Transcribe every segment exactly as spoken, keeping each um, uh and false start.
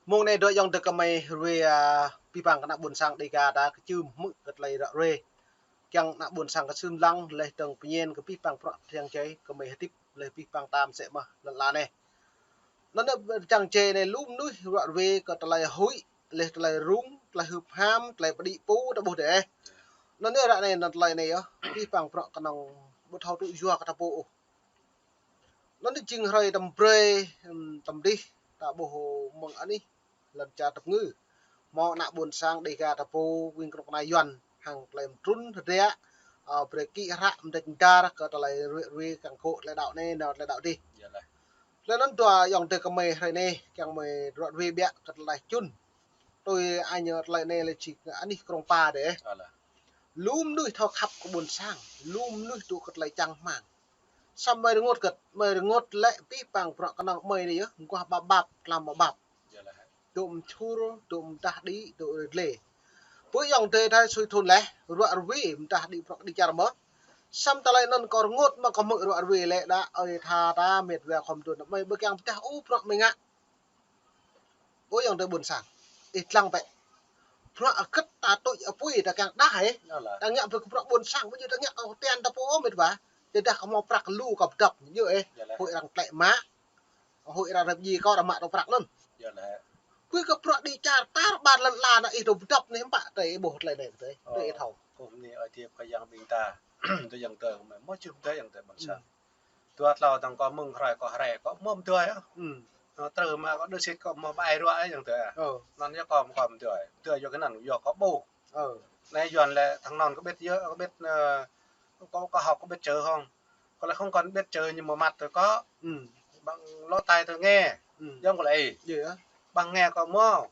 Mông anai dŏ ayŏng adơi gơmơi ruai, a, abih bang kơ ană ƀôn sang Dêga ta kơ čưm hmư̆ kơ tơlơi ră ruai. Kiăng ană ƀôn sang kơ sum lăng leh dơ̆ng pơñen kơ abih bang bruă pơhiăp jai gơmơi hơdip leh abih bang tam sĕ mơ̆ lŏn la anai. Anŭn anai čang jai anai lu mơnuih ră ruai kơ tơlơi huĭ, leh tơlơi rŭng, tơlơi hưp ham, tơlơi pơđĭ pô ta ƀuh dêh. Anŭn anai ră anai anŭn tơlơi anai yơh, abih bang bruă kơnơ̆ng ƀu thâo tŭ yua kơ ta pô ôh. Anŭn anai jing hrơi tơm brơi, ưm, tơm dih, ta ƀuh mơ̆ng anih lŏn čar tơpơngư. Hmâo ană ƀôn sang Dêga ta pô, wing kơnuk kơna Yuan, hăng tơlơi mơtrŭn hơdră, a, brơi kĭ hră mơdĕč mơdar kơ tơlơi ruai ruai kăng kơ tơlơi đaŏ anai, nao tơlơi đaŏ dih. Yơh lah. Tơlơi anŭn dua ayŏng adơi gơmơi hrơi anai, kiăng gơmơi ră ruai biă kơ tơlơi čun. Tui anŭn tơlơi anai lĕ jing anih Krông Pa dêh. Alah. Lu mơnuih thâo khăp kơ ƀôn sang, lu mơnuih tŭ kơ tơlơi čang hmang. Samơ̆ gơmơi rơngot gơ̆t, gơmơi rơngot lĕ abih bang bruă kơnơ̆ng gơmơi anai yơh, mơguah ƀap ƀap, tlam ƀap ƀap. Yơh lah. Dŏ mơčhur, dŏ mơdah đĭ, dŏ rơdlê. Pơ ayŏng adơi ta sui thun leh, ră ruai mơdah đĭ bruă kơ đĭ čar mơ̆. Samơ̆ tơlơi anŭn kâo rơngot mơ̆ kâo hmư̆ ră ruai lĕ đa, ơi tha ta mĕt wa khŏm tun, gơmơi ƀu kiăng pơdah ôh bruă gơmơi ngă. Ơ ayŏng adơi ƀôn sang, ih lăng bĕ. Bruă hơget ta tui apui ta kiăng đah ih. Yơh lah. Ta ngă bruă kơ bruă ƀôn sang, ƀu djơ̆ ta ngă kơ tian ta pô mĕt wa. Tơdah kâo hmâo prăk lu kâo pơdŏp ñu ih. Yơh lah. Huĭ arăng tlĕ mă. Huĭ arăng rơp djai kâo arăng mă tơ prăk anŭn. Yơh lah. Pui kơ bruă đĭ čar tar ƀar lŏn la anŭn ih dŏ pơdŏp anai ƀă tơi ih ƀuh tơlơi anai tơi. Tơi ih thâo. Kơ anai ơi thiêp kơ yang ƀing ta. Tơ ayŏng adơi mơ̆, mơ̆ čưm tơ ayŏng adơi ƀôn sang. Dua tlâo tơ̆ng kâo mơ̆ng hrơi kâo hrơi kâo hmâo mơdơi ah. Ơ, trơ mă kâo đơ sĭt kâo hmâo ƀai ruă ah ayŏng adơi ah. Anŭn yơh kâo hmâo mơdơi. Mơdơi yua kơ anŭn yua kâo ƀuh. Anai Yuan lĕ thăng anŭn kâo ƀiă yơh, kâo ƀiă, ơ, kâo, kâo hơ̆k kâo ƀiă čơ hŏng. Kâo lĕ không cần ƀiă čơ nhưng mà mặt tơ kâo. Bằng lỗ tai tơ nghe. Yơh kâo lĕ. Bằng nghe kâo hmâo.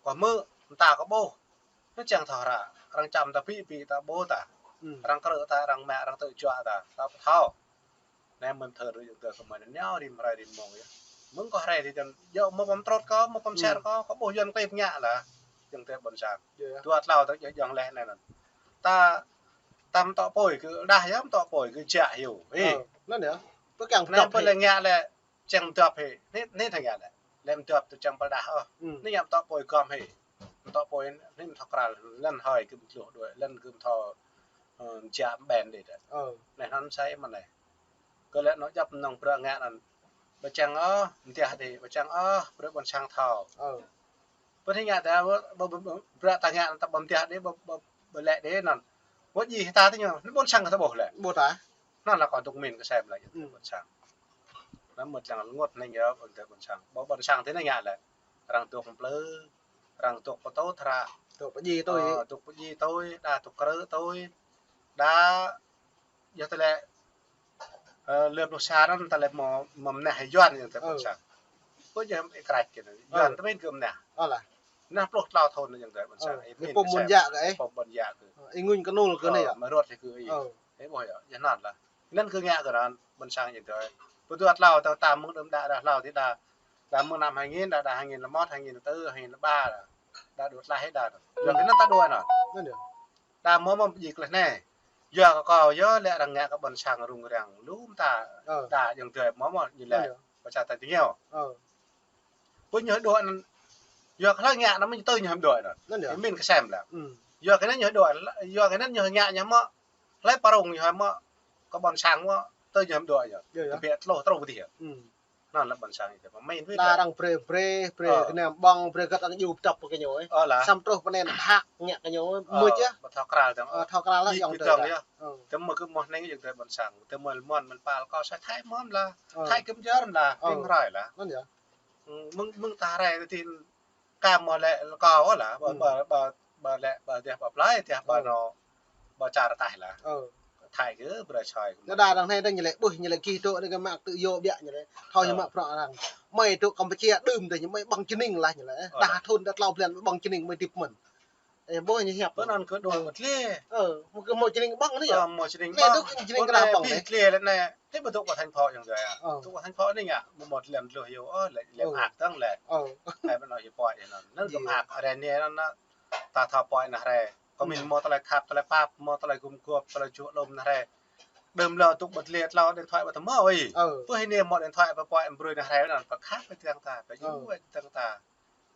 Kâo hmư̆, mơta kâo ƀuh. Anŭn čang thâo hră, arăng čăm ta pĭ pĭ ta ƀuh ta. Arăng krư̆ ta, arăng mă, arăng tơjuă ta, ta ƀu thâo. Anai mơ̆n thơ rơi ayŏng adơi gơmơi anai nao rĭm hrơi rĭm mông yơh. Mơ̆ng kâo hrơi tơ ayŏng, yua hmâo pơm trut kâo, hmâo pơm ser kâo, kâo ƀuh Yuan klip ngă lah. Ayŏng adơi ƀôn sang. Dua tlâo tơ̆ng ayŏng leh anai anŭn. Ta, ta mơtŏ apui kơ đah yơh, mơtŏ apui kơ jă hyu. Ih. Anŭn yơh. Anai pơ lĕ ngă lĕ čang mơdŏp hĭ. Anai, anai tơ̆ng ngă lĕ. Lĕ mơdŏp tơ čang pơđah ôh. Anai ngă mơtŏ apui gŏm hĭ. Mơtŏ apui anai mơtŏ kral, lŏn hơi kơ mơtluh đuaĭ, lŏn kơ mơtŏ, ơ, jă ƀen đĭ đa. Anai anŭn sai mơ̆n anai. Kơ lĕ anŏ djŏp mơnơ̆ng bruă ngă anŭn. Ƀu čang ôh, mơtiah đĭ, ƀu čang ôh, bruă ƀôn sang thâo. Pơ anai ngă ta, ƀu, ƀu, ƀu, bruă ta ngă anŭn ta ƀu mơtiah đĭ, ƀu, ƀu, ƀu lĕ đĭ anŭn. Ƀu djơ̆ ta tơ ñu, anai ƀôn sang ta ƀuh lĕ. Ƀuh ta. Anŭn lah kâo dŏ pơmĭn kơ sem lĕ, ƀôn sang. Anŭn mơ̆ lăng rơngot anai yơh, ƀôn sang. Ƀu ƀôn sang tơ anai ngă lĕ. Arăng dŏ plư, arăng dŏ pơtô tơră. Dŏ pơdjai tui. Ơ, dŏ pơdjai tui, đa dŏ krư̆ tui. Đa, yua tơlơi, ơ, lĕ pluh sa anŭn tơlơi hmâo, hmâo mơnah Yuan ayŏng adơi ƀôn sang. Kơ jơh ih krăč kơ anai. Yuan tơ mĭn kơ mơnah. Anai pluh tlâo thŭn ayŏng adơi ƀôn sang. Ih pơm ƀôn yă kơ ih. Pơm ƀôn yă kơ. Ih ngŭn kơnŭl kơ anai yơh. Mơrot lĕ kơ ih. Ih ƀuh yơh, yơh anŭn lah. Anŭn kơ ngă kơ arăng ƀôn sang ayŏng adơi. Pơ dua tlâo tơ̆ng ta mơ̆ng đưm đă đa tlâo tơ̆ng đa. Đa mơ̆ng năm hai nghìn đa, đa hai nghìn lăm mốt, hai nghìn lăm tư, hai nghìn lăm ba đa. Đa dua tlâo hĭ đa. Yua kơ anŭn ta dua anŭn. Đa hmâo mơ̆ pơdjai kleh anai. Yua kơ kâo yơh lĕ arăng ngă kơ ƀôn sang rŭng răng lu mơta. Đa ayŏng adơi hmâo mơ̆ ñu lĕ. Ƀu čă ta tơña. Pơ ñu dŏ anŭn. Yua kơ hlơi ngă anŭn mơ̆ tơ ñu hăm dŏ anŭn. Anŭn yơh. Ih pơmĭn kơ sem lĕ. Yua kơ anŭn ñu dŏ, yua kơ anŭn ñu ngă ñu mơ̆. Hlơi pơrŭng ñu mơ̆. Kơ ƀôn sang mơ̆. Tơ ñu hăm dŏ ñu. Yơh, yơh. Tơbiă tlôh trô pơdih. Anŭn lah ƀôn sang ayŏng adơi. Mơ̆n wĭt. Đa arăng brơi, brơi, brơi kơ anai ƀơ̆ng, brơi găt arăng djru pơdŏp kơ ñu ih. Ơ lah. Samơ̆ truh pơ anai hă ngă kơ ñu ih. Ơ, mơ̆ yơh. Ƀu thâo kral tơ̆ng. Ơ, thâo kral lah ayŏng adơi. Tơ̆m mơ̆ kơ mơ̆ anai ayŏng adơi ƀôn sang. Tơ̆m mơ̆ mơ̆n mơ̆n pal kâo sa Thái mơ̆n lah. Thái kơ mơ̆ jơr lah. Ih rai lah. Anŭn yơh. Mơ̆ng, mơ̆ng ta rai tơ tin Ka mơ̆ lĕ kâo lah, ƀơ, ƀơ, ƀơ, ƀơ lĕ, ƀơ dêh ƀơ plơi, dêh ƀơ anŏ, ƀơ čar ataih lah. Thái kơ brơi soi. Đa đa arăng anai dơ̆ng ñu lĕ, ƀuh ñu lĕ gih dŏ anai kơ mă tơ yua biă ñu lĕ. Thâo ñu mă bruă arăng. Gơmơi dŏ Campuchia đưm dêh ñu gơmơi ƀơ̆ng čơning lah ñu lĕ. Đa thŭn đa tlâo blan ƀơ̆ng čơning gơmơi hơdip mơ̆n. Ơ, ƀuh ñu hiăp. Pơ anŭn kơ dŏ mơ̆ tlĕ. Ơ, mơ̆ kơ hmâo čơning ƀơ̆ng anai yơh. Ơ, hmâo čơning ƀơ̆ng. Anai dŏ čơning kơ anai ƀơ̆ng anai. Tlĕ lĕ anai. Tlĕ ƀu dŏ pơ thành phố ayŏng adơi. Ơ. Dŏ pơ thành phố anai ngă, mơ̆ mơ̆ tlĕ tơlơi hyu, ơ, lĕ, lĕ mơak tơ̆ng lĕ. Ơ. Hai ƀơ̆ng anai hyu pơai anŭn. Anŭn dŏ mơak, rai anai anŭn, ta thâo pơai anai rai. Kơ mĭn hmâo tơlơi khăp, tơlơi pap, hmâo tơlơi gum gôp, tơlơi čuh lŏm anai rai. Đưm lơ dŏ ƀu tlĕ tlâo điện thoại ƀu tơhmâo ih. Ơ. Pơ anai hmâo điện thoại pơai brơi anai rai anŭn, pơkhăp pơai tơ̆ng ta, pơyu pơai tơ̆ng ta.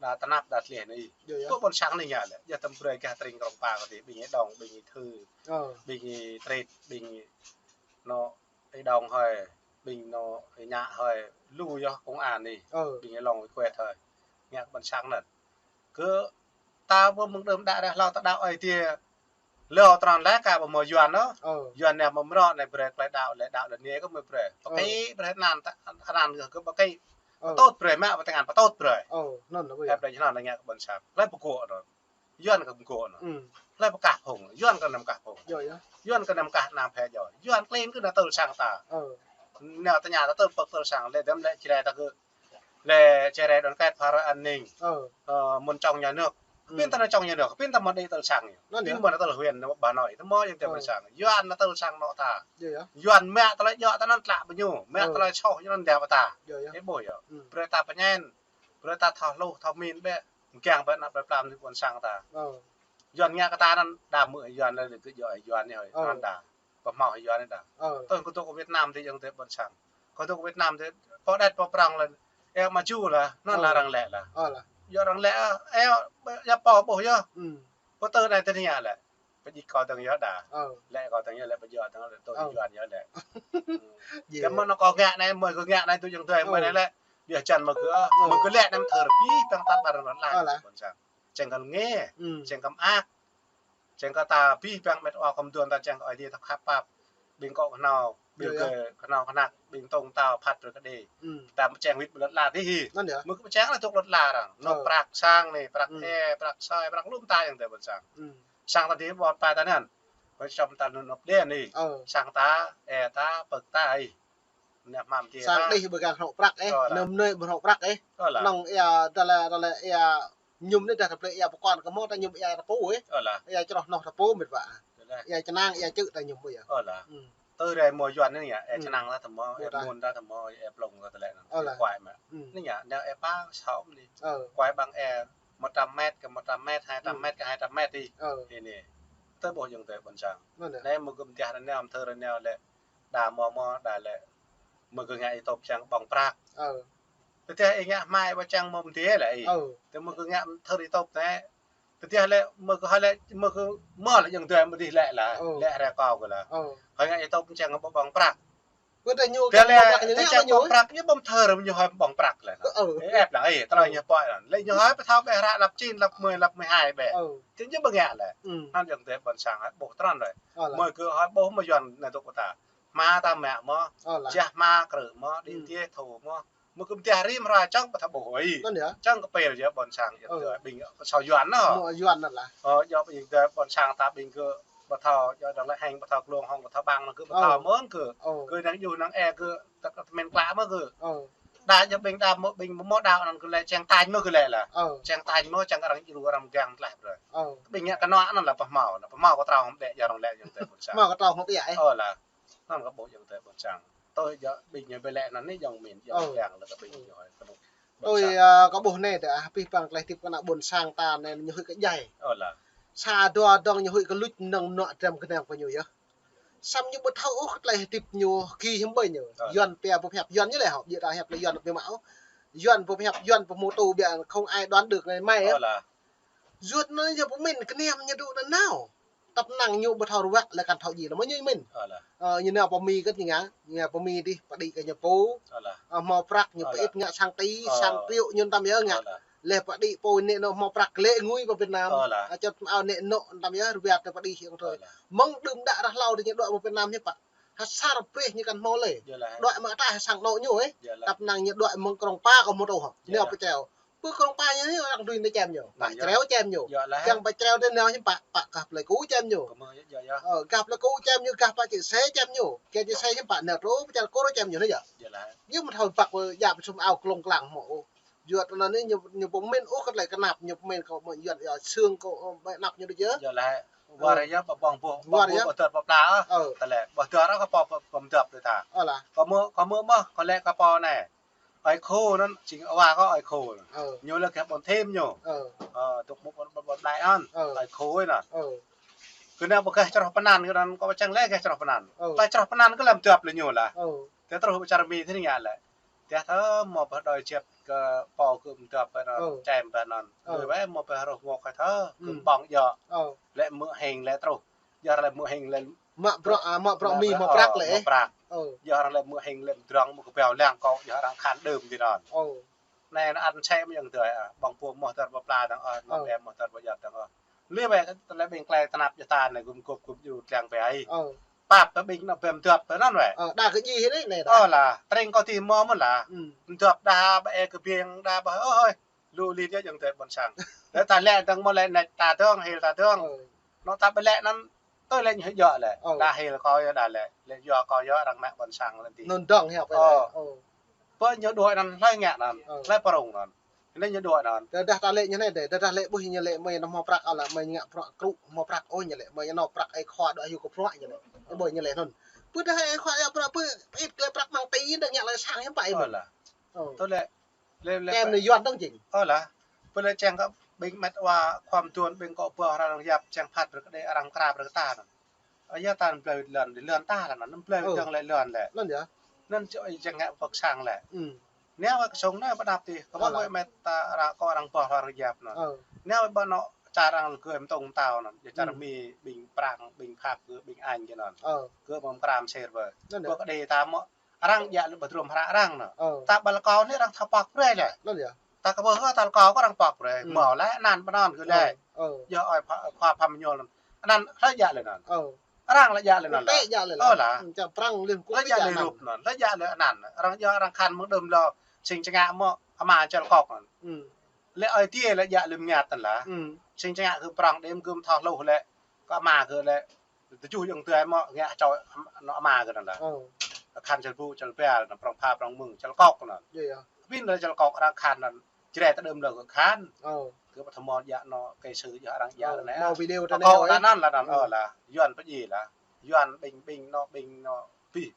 đa tơnap đa tleh anai. Yơh, yơh. Tơ ƀôn sang anai ngă lĕ, yơh tơm brơi gah tring krong pa kơ tih, ƀing ih Đong, ƀing ih Thư, ơ, ƀing ih Trit, ƀing ih anŏ ih Đong hơi, ƀing anŏ ih Nhă hơi, lu yơh công an anai, ơ, ƀing ih Long Kuet hơi. Ngă kơ ƀôn sang anŭn. Kơ ta ƀu mơ̆ng đưm đă ră hlâo ta đaŏ Ơi Adai. Lơ tơnăn lĕ ka ƀu mơ̆ Yuan ôh. Ơ. Yuan anai mơ̆ mrô anai brơi tơlơi đaŏ, lĕ đaŏ lĕ anai kơ mơ̆ brơi. Ơ. Pơkĭ brơi anăn ta, anăn kơ pơkĭ. Ơ. Pơtôt brơi mă, pơtơngan pơtôt brơi. Ơ, anŭn lĕ ƀu yơh. Ƀĕ brơi anăn lĕ ngă kơ ƀôn sang. Lĕ pơgŏ anŭn. Yuan kơ pơgŏ anŭn. Ừ. Lĕ pơkah phung. Yuan kơ anăm kah phung. Yơh, yơh. Yuan kơ anăm kah anăm phe joi. Yuan klin kơ anăm tơl sang ta. Ơ. Anai tơña ta tơl pơk tơl sang. Lĕ đơm lĕ Jrai ta kơ lĕ Jrai đoàn kết phá rối an ninh. Ơ. Ơ, mơ̆n trong nhà nước. Pin ta nao trong nhà nước, pin ta mơ̆n đĭ tơl sang ñu. Anŭn yơh. Pin mơ̆n tơl huyện anŭn Hà Nội, ta mơ̆n yơh tơl sang. Yuan anŭn tơl sang anŏ ta. Yơh, yơh. Yuan mă tơlơi djơ̆ ta anŭn tlă ƀu ñu, mă tơlơi soh ñu anŭn djơ̆ ƀu ta. Yơh, yơh. Ih ƀuh yơh. Brơi ta pơñen, brơi ta thâo hluh, thâo min ƀĕ, mơkiăng ƀĕ anăp plơi pla mơnuih ƀôn sang ta. Ơ. Yuan ngă kơ ta anŭn, đa mơ̆ Yuan lĕ kơ djơ̆ Yuan ñu hơi, ơ, anŭn đa. Pơhmâo Yuan anai đa. Ơ. Tơl kơ dŏ kơ Việt Nam tih ayŏng adơi ƀôn sang. Kơ dŏ kơ Việt Nam tih pô đĕt pô prŏng lĕ. Ơ mă ču lah, anŭn lah arăng lĕ lah. Ơ lah. Yua arăng lĕ, ơ, yua pô ƀuh yơh. Pơtơ anai tơña lĕ. Pơjing kơ tơ̆ng yơh đa. Ơ. Lĕ kơ tơ̆ng yơh lĕ pơjing tơ̆ng lĕ tơ Yuan yơh lĕ. Yơh. Tơm mơ̆n kơ ngă anai, mơ̆ kơ ngă anai tui ayŏng adơi mơ̆n anai lĕ. Yua čan mơ̆ kơ, mơ̆ kơ lĕ anăm thơr pih păng tat ƀar anŭn lah. Ơ lah. Ƀôn sang. Čang kơ ngă, čang kơ mơak. Čang kơ ta pih păng met wa kơm duôn ta čang kơ Ơi Adai ta khăp pap. Ƀing kŏ kơhnâo, ƀing kơ kơhnâo kơhnăk, ƀing tông tao phat brơi kơ đe. Ta čang wĭt ƀơi lŏn ala tih hĭ. Anŭn yơh. Mơ̆ kơ čang anŭn dŏ lŏn ala arăng. Anŏ prăk sang anai, prăk he, prăk soi, prăk lŭm ta ayŏng adơi ƀôn sang. Sang ta tih ƀôn pa ta anŭn. Ƀơi čom ta anŭn nŏp đen anai. Sang ta, ê ta, pơk ta ih. Nĕ hmam tih sang ta. Đih ƀơi gah hrŏ prăk ih. Ơ lah. Nơm nơi ƀơi hrŏ prăk ih. Ơ lah. Nŏng ia, ta lĕ, ta lĕ ia Mơñum anai dah tơplĕ ia pơkŏn kơ mơ̆ ta mơñum ia tơpŭ ih. Ơ lah. Ia čroh noh tơpŭ met wa. Ơ lah. Ia čơnang, ia čư̆ ta mơñum ƀu yơh. Ơ lah. Tơ rai mơ̆ Yuan anai ngă, ia čơnang lah tơmơ̆, ia mơ̆n lah tơmơ̆, ia blŏng lah tơlĕ anŭn. Ơ lah. Kuai mă. Anai ngă, anai ia pă sŏm anai. Ơ. Kuai ƀăng ia một trăm mét kơ một trăm mét, hai trăm mét kơ hai trăm mét tih. Ơ. Anai. Tơ ƀuh ayŏng adơi ƀôn sang. Anai mơ̆ gơ̆m dah anai, ăm thơ anai lĕ. Đa mơ̆ mơ̆ đa lĕ. Mơ̆ kơ ngă ih tŏp čang ƀơ̆ng prăk. Ơ. Tơdah ih ngă hmai ƀu čang mơ̆ mơdê lĕ ih. Ơ. Tơ mơ̆ kơ ngă thơ ih tŏp anai. Tơdah lĕ mơ̆ kơ hơi lĕ mơ̆ kơ mơ̆ lĕ ayŏng adơi mơ̆ dih lĕ lah. Ơ. Lĕ rai kâo kơ lah. Ơ. Hơi ngă ih tŏp čang ƀơ̆ng prăk. Ƀu tơ ñu tơdah lĕ ƀơ̆ng prăk ñu ngă čang ƀơ̆ng prăk ñu ƀơ̆ng thơ ñu hơi ƀơ̆ng prăk lĕ. Ơ. Ih ĕp lah ih, tơlơi ñu pơ̆i lah. Lĕ ñu hơi pơthâo ƀĕ hră lăp čin, lăp mười, lăp mười hai ƀĕ. Ơ. Tơ ñu ƀơ̆ng ngă lĕ. Anŭn ayŏng adơi ƀôn sang hơi ƀuh tơnăn rai. Ơ lah. Mơ̆ kơ hơi ƀuh mơ̆ Yuan anai dŏ kơ ta. Hma ta mă mơ̆, ơ lah, jah hma krư̆ mơ̆, đĭ tiê thâo mơ̆. Mơ̆ kơ mơdeh rĭm hrơi čang ƀu thâo ƀuh ih. Anŭn yơh. Čang kơ pơl yơh ƀôn sang yơh. Ơ. Ƀing kơ sâo Yuan anŭn. Mơ̆ Yuan anŭn lah. Ơ, yua ƀing kơ ƀôn sang ta ƀing kơ ƀu thâo, yua dong lĕ hăng ƀu thâo glông hŏng ƀu thâo ƀăng mơ̆ kơ ƀu thâo mơ̆n kơ. Ơ. Kơ năng yua năng ê kơ tơk tơmen klă mơ̆ kơ. Ơ. Đa yua ƀing đa mơ̆ ƀing mơ̆ đaŏ anŭn kơ lĕ čang tañ mơ̆ kơ lĕ lah. Ơ. Čang tañ mơ̆ čang arăng djru arăng mơgang tlaih brơi. Ơ. Ƀing ngă kơ anŭn anŭn lah pơhmâo, lah pơhmâo kơ trâo hŏng đĕ yua arăng lĕ ayŏng adơi ƀôn sang. Pơhmâo kơ trâo hŏng đĕ ih. Ơ lah. Anŭn kơ ƀuh ayŏng adơi ƀôn sang. Tui yua ƀing ñu ƀơi lĕ anŭn anai jơ̆ng min, jơ̆ng yang lĕ kơ ƀing ñu hơi kơ ƀôn sang. Tui, ơ, kơ ƀuh anai dah, pih păng tơlơi hơdip kơ ană ƀôn sang ta anai ñu huĭ kơ djai. Ơ lah. Sa dua dong ñu huĭ kơ luč nŏng nŏ dram kơnang kơ ñu yơh. Samơ̆ ñu ƀu thâo ôh kơ tơlơi hơdip ñu ki hiư̆m ƀơi ñu. Ơ lah. Yuan pia pơhiăp Yuan ñu lĕ hŏ, ƀiă ta hiăp lĕ Yuan pia mă ôh. Yuan pơhiăp Yuan pơhmutu ƀiă không ai đoán được ngày mai. Ơ lah. Yuan anŭn ñu pơmĭn kơ anăm ñu dŏ anŭn nao. Tăp năng ñu ƀu thâo ruă lĕ kăn thâo djai lĕ mơ̆ ñu mĭn. Ơ lah. Ơ, ñu nao pơ Mi kơ ñu ngă, ñu pơ Mi dih pơđĭ kơ ñu pô. Ơ lah. Ơ, hmâo prăk ñu pơĭt ngă sang ti, sang triệu ñu tam yơh ngă. Ơ lah. Lĕ pơđĭ pô anai anŏ hmâo prăk lĕ ngui pơ Việt Nam. Ơ lah. Ơ, čŏt hmâo anai anŏ tam yơh ruă tơ pơđĭ hiư̆m tui. Ơ lah. Mơ̆ng đưm đă ră hlâo tơ ñu dŏ pơ Việt Nam ñu pă. Hă sar prêh ñu kăn hmâo lĕ. Ơ lah. Dŏ mă ta sang anŏ ñu ih. Ơ lah. Tăp năng ñu dŏ mơ̆ng krong pa kơ mơ̆ tơ hŏ. Ơ lah. Ñu pơčeo. Pơ krong pa ñu anai arăng tui anai čem ñu. Pă čreo čem ñu. Ơ lah. Kiăng pă čreo tơ nao hiư̆m pă, pă gah plơi ku čem ñu. Ơ, gah plơi ku čem ñu, gah pă čih se čem ñu. Kiăng čih se hiư̆m pă nao trô pơ čar kơ čem ñu anai yơh. Ơ lah. Ñu mơ̆ thâo pă pơ djă pơsum ao klông klang mơ̆. Yua tơ anŭn anai ñu, ñu pơmĭn ôh kơ tơlơi kơnap, ñu pơmĭn kơ mơ̆ Yuan yua sương kơ, ơ, ƀơi anăp ñu đôč yơh. Ơ lah. War yơh pơƀong ƀuh, ƀong ƀuh ƀu dơr pơpla ôh. Ơ. Tơlơi ƀu dơr ôh kơ pô pơmdơ̆p đôč ta. Ơ lah. Kơ mơ̆, kơ mơ̆ mơ̆, kơ lĕ kơ pô anai. Ơi Khô anŭn, jing wa kơ Ơi Khô anŭn. Ơ. Ñu lĕ gah ƀôn Thêm ñu. Ơ. Ơ, dŏ mơ̆ ƀôn, ƀôn, ƀôn Blai anŭn. Ơ. Ơi Khô anŭn. Ơ. Kơ anai ƀu gah čroh pơanăn kơ anŭn, kơ ƀu čang lĕ gah čroh pơanăn. Ơ. Tơlơi čroh pơanăn kơ lăm dŏp lĕ ñu lah. Ơ. Tơ truh pơ čar Mi tơ anai ngă lĕ. Tơ tơm mơ̆ pơđôi jep kơ pô kơ mơdăp pơ anŭn, Ơ. Čem pơ anŭn. Ơ. Lui wai mơ̆ pơ rŏh ngŏ khai thơ, kơ ƀơ̆ng djơ̆. Ơ. Lĕ mơ̆ hing lĕ truh. Yua lĕ mơ̆ hing lĕ mă bruă, a, mă bruă mi, mă prăk lĕ, mă prăk. Ơ. Yua lĕ mơ̆ hing lĕ mơdrŏng mơ̆ kơbao lăng kâo, yua arăng khan đơm ti anŭn. Ơ. Anai anăn sĕ mơ̆ yơ̆ng tơi, a, ƀơ̆ng pô mơ̆ tơr pơpla dơ̆ng, a, mơ̆ ƀe mơ̆ tơr pơjăt dơ̆ng, a. Lui wai kơ tơlơi ƀing klai tơnap jơtan anai gum gôp gum djru tlang pơ ai. Ơ. Pap pơ ƀing anŭn pơm dăp pơ anŭn wai. Ơ, đa kơ ji hĭ anai, anai đa. Ơ lah, tring kâo ti mơ̆ mơ̆n lah. Ơ. Dăp đa ƀe kơ ƀing đa ƀă, ơ hơi. Lu lin yơh yơ̆ng tơi ƀôn sang. Lĕ ta lĕ dơ̆ng mơ̆ lĕ nĕč ta dơ̆ng, hil ta dơ̆ng. Ơ. Anŭn ta ƀu lĕ anŭn, tui lĕ ñu hĭ djơ̆ lĕ. Ơ. Đa hil kâo yơh đa lĕ, lĕ yua kâo yơh arăng mă ƀôn sang lĕ ti. Anŭn dơ̆ng hiăp. Ơ. Ơ. Pơ ñu đuaĭ anŭn, hlơi ngă anŭn, Ơ. Hlơi prŏng anŭn. Anai ñu đuaĭ anŭn. Tơdah ta lĕ ñu anai dêh, tơdah lĕ ƀuh ñu lĕ mơi nao hmâo prăk, a lah mơi ngă prăk krŭ, hmâo prăk ôh ñu lĕ, mơi nao prăk ai khua đuaĭ hyu kơ prăk ñu lĕ. Ơ. Ƀơi ñu lĕ anŭn. Pơ dah ai khua đuaĭ prăk, pơ it lĕ prăk măng ti, đa ngă lĕ sang hiư̆m pă. Ơ lah. Ơ. Tui lĕ, lĕ, lĕ, Kem pơ anai Yuan dơ̆ng jing. Ơ lah. Pơ lĕ čang kơ ƀing mĕt wa khua mơduôn ƀing kơ ƀuh arăng yap čang phat brơi kơ đe arăng kra brơi kơ ta anŭn. Ơ, yua ta anŭn blơi lŏn, lŏn ta lah anŭn, anŭn blơi Ơ. Dơ̆ng lĕ lŏn lĕ. Anŭn yơh. Anŭn čô ih čang ngă pơk sang lĕ. Ơ. Anai wai kơ song anai pơdăp ti, kơ Ơ. Ƀơi mĕt ta arăng kơ arăng ƀuh arăng yap anŭn. Ơ. Anai wai ƀơi anŏ čar arăng lơgơi mơtông mơtao anŭn. Yua čar Ơ. Mi, ƀing Prang, ƀing Pháp, kơ ƀing Anh kơ anŭn. Ơ. Kơ mơ̆ng kram ser ƀơi. Anŭn yơh. Kơ kơ đe ta mơ̆ arăng djă lĕ ƀu drôm hră arăng anŭn. Ơ. Ta ƀă lĕ kâo anai arăng thâo pŏk brơi lĕ. Anŭn yơh. Ta kơ ƀuh ta lĕ kâo kơ arăng pŏk brơi. Ơ. Mơ̆ lĕ anăn pơ anŭn kơ lĕ. Ơ. Ơ. Yua ơi pha, khua pha mơñol anŭn. Anăn hlơi djă lĕ anŭn. Ơ. Arăng lĕ djă lĕ anŭn. Ơ lah. Ơ lah. Čang Prang lĕ kơ hlơi djă lĕ rup anŭn. Hlơi djă lĕ anăn. Arăng yua arăng khan mơ̆ng đơm lŏ sing čang ngă mơ̆ ama čel kŏk anŭn. Ơ. Lĕ ơi tiê lĕ djă lĕ mơñat anŭn lah. Ơ. Sing čang ngă kơ prŏng đêm gum thâo hluh lĕ. Kơ ama kơ lĕ. Tơjuh yơ̆ng tơi mơ̆ ngă čô anŏ ama kơ anŭn lah. Ơ. Khan čel bu, čel bel, anŭn prŏng pha, prŏng mơ̆ng, čel kŏk anŭn. Yơh, yơh. Pin lĕ čel kŏk arăng khan anŭn. Čre ta đơm lŏ kơ khan. Ơ. Kơ ƀu thâo mơ̆ djă anŏ, kơ sư djă arăng djă anŭn. Mơ̆ video ta anai ơ. Kơ ta anŭn lah anŭn, ơ lah. Yuan pơ ji lah. Yuan ƀing, ƀing anŏ, ƀing anŏ, pih.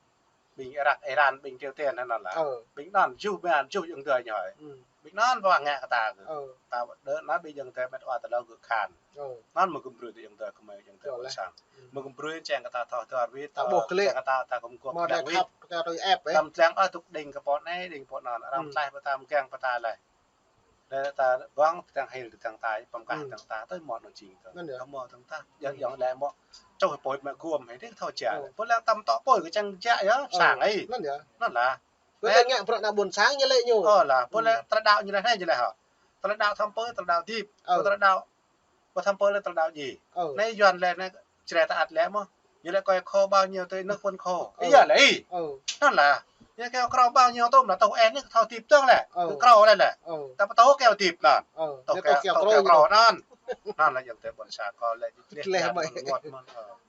Ƀing Irak, Iran, ƀing Triều Tiên anŭn lah. Ơ. Ƀing anŭn juh, ƀing anŭn juh yơ̆ng tơi ñu hơi. Ơ. Ƀing anŭn ƀu ngă kơ ta kơ. Ơ. Ta đơ anŭn ƀing yơ̆ng tơi mĕt wa ta lŏ kơ khan. Ơ. Anŭn mơ̆ gum brơi tơ yơ̆ng tơi kơ mơi yơ̆ng tơi ƀôn sang. Ơ. Mơ̆ gum brơi čang kơ ta thâo tơr wĭt, ta ƀuh kơ lĕ. Čang kơ ta, ta gum gŏp mơ̆ lĕ đa khăp, ta tui ĕp, ơ. Tâm tlang ơ tŭk đing kơ pô anai, đing pô anŭn. Arăng tlaih pơ ta mơ̆ kiăng pơ ta lĕ. Lĕ ta ƀơ̆ng tơdang hil tơdang ta, pơm kah tơdang ta, tui mơ̆ anŭn jing tơ. Anŭn yơh. Kơ mơ̆ tơdang ta, yơ̆ng, yơ̆ng lĕ mơ̆ čuh pơi mă guôm hĭ, đing thâo čang. Ơ. Pơ lĕ tăm tŏ pơi kơ čang jă yơh, sang ai. Anŭn yơh. Anŭn lah. Pơ lĕ ngă bruă ană ƀôn sang ñu lĕ ñu. Ơ lah, pơ lĕ tơlơi đaŏ ñu lĕ anai ñu lĕ hă. Tơlơi đaŏ tăm pơi, tơlơi đaŏ dip. Ơ. Pơ tơlơi đaŏ, pơ tăm pơi lĕ tơlơi đaŏ ji. Ơ. Anai Yuan lĕ anai čre ta ăt lĕ mơ̆. Ñu lĕ kơ ai khô bao nhiêu tơ anŭn ƀôn khô. Ơ. Ih yơh lĕ ih. Ơ. Anŭn lah. Ñu kơ krô bao nhiêu tơm lah tŏh ĕh anai thâo dip dơ̆ng lĕ. Ơ. Kơ krô lĕ lĕ. Ơ. Ta ƀu tŏh kơ dip anŭn. Ơ. Tŏh kơ, tŏh kơ krô anŭn. Anŭn lah yơ̆ng tơƀôn sang kơ lĕ. Lĕ mơi.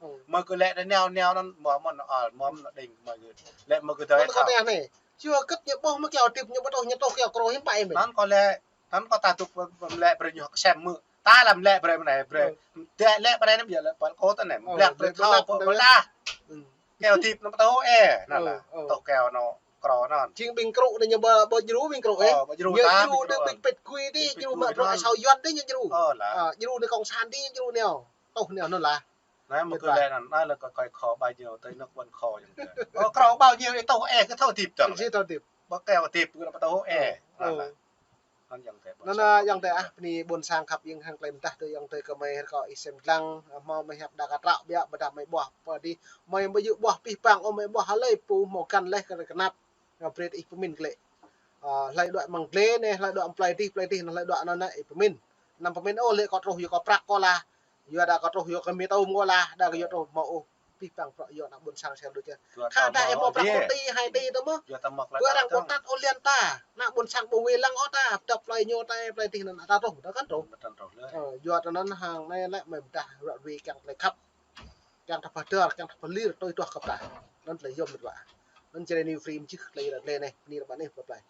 Ơ. Mơ̆ kơ lĕ anai neo neo anŭn mơ̆ mơ̆n ăl mơ̆ mơ̆n đing mơi. Lĕ mơ̆ kơ tơi thâo. Anŭn kơ tơi anai. Čua kơ ñu ƀuh mơ̆ kơ dip ñu ƀu tŏh ñu tŏh kơ krô hiư̆m pă mơi. Anŭn kơ lĕ Anŭn kơ ta tŭk mơ̆ lĕ brơi ñu kơsem mơ̆. Ta lăm lĕ brơi mơ̆n anai brơi. Ơ. Tĕ lĕ brơi anai ƀiă lĕ păl kơ tơ anai. Ơ, ƀlĕk brơi brơi thâo ƀlĕk pơlah. Ơ. Kơ dip anŭn pơtô ĕh. Anŭn lah. Ơ, ơ. Tŏh kơ anŭn krô anŭn. Jing ƀing krô anai ñu ƀu, ƀu djru ƀing krô ĕh. Ơ, ƀu djru ta ƀing krô. Ñu djru anai ƀing pĕt kui dih, djru mă bruă asâo Yuan dih ñu djru. Ơ lah. Ơ, djru anai kông san dih ñu djru anai. Tŏh anai anŭn lah. Anai mơ̆ kơ lĕ anŭn, anai lĕ kơ kơ khô bao nhiêu tơ anŭn ƀôn khô yơ̆ng tơi. Ơ, krô bao nhiêu ih tŏh ĕh kơ thâo dip dơ̆ng. Ih thâo dip. Ƀu kơ dip kơ pơtô ĕh. Ơ. Anŭn lah. Anŭn yơ̆ng tơi ƀôn sang. Anŭn yơ̆ng tơi ah, bơni ƀôn sang khăp yơ̆ng hăng tơlơi mơdah tơ yơ̆ng tơi kơ mơi rơkâo ih sem lăng, hmâo mơi hiăp đa kơ trăo biă, ƀôdah mơi ƀuah pơ dih, mơi ƀu djơ̆ ƀuah pih pang ôh, mơi ƀuah hlơi pô hmâo găn laih kơ tơnap, ngă brơi ih pơmĭn kơ lĕ. Ơ, hlơi đuaĭ mơ̆ng glai anai, hlơi đuaĭ mơ̆ng plơi dih, plơi dih anŭn hlơi đuaĭ anŭn anai ih pơmĭn. Anăm pơmĭn ôh lĕ kơ truh yua kơ prăk kơ lah, yua đa kơ truh yua kơ mi tơm kơ lah, đa kơ yua truh hmâo ôh. Pih pang prăk yua ană ƀôn sang sel đôč yơh. Khă dah ih hmâo prăk pô ti hai ti tơ mơ̆. Yua ta mơ̆ kơ arăng ƀu tăt ôh liăn ta. Ană ƀôn sang ƀu wai lăng ôh ta, dăp plơi ñu ta, plơi dih anŭn ta truh, ta kăn truh. Ơ, yua tơ anŭn hăng anai lĕ mơi mơdah ră ruai kiăng tơlơi khăp. Kiăng ta pơdơr, kiăng ta pơlir, tui duah kơ ta. Anŭn tơlơi yôm mơ̆n wa. Anŭn Jrai New Free mơjih tơlơi ră ruai anai, bơni ră ruai anai, bye bye.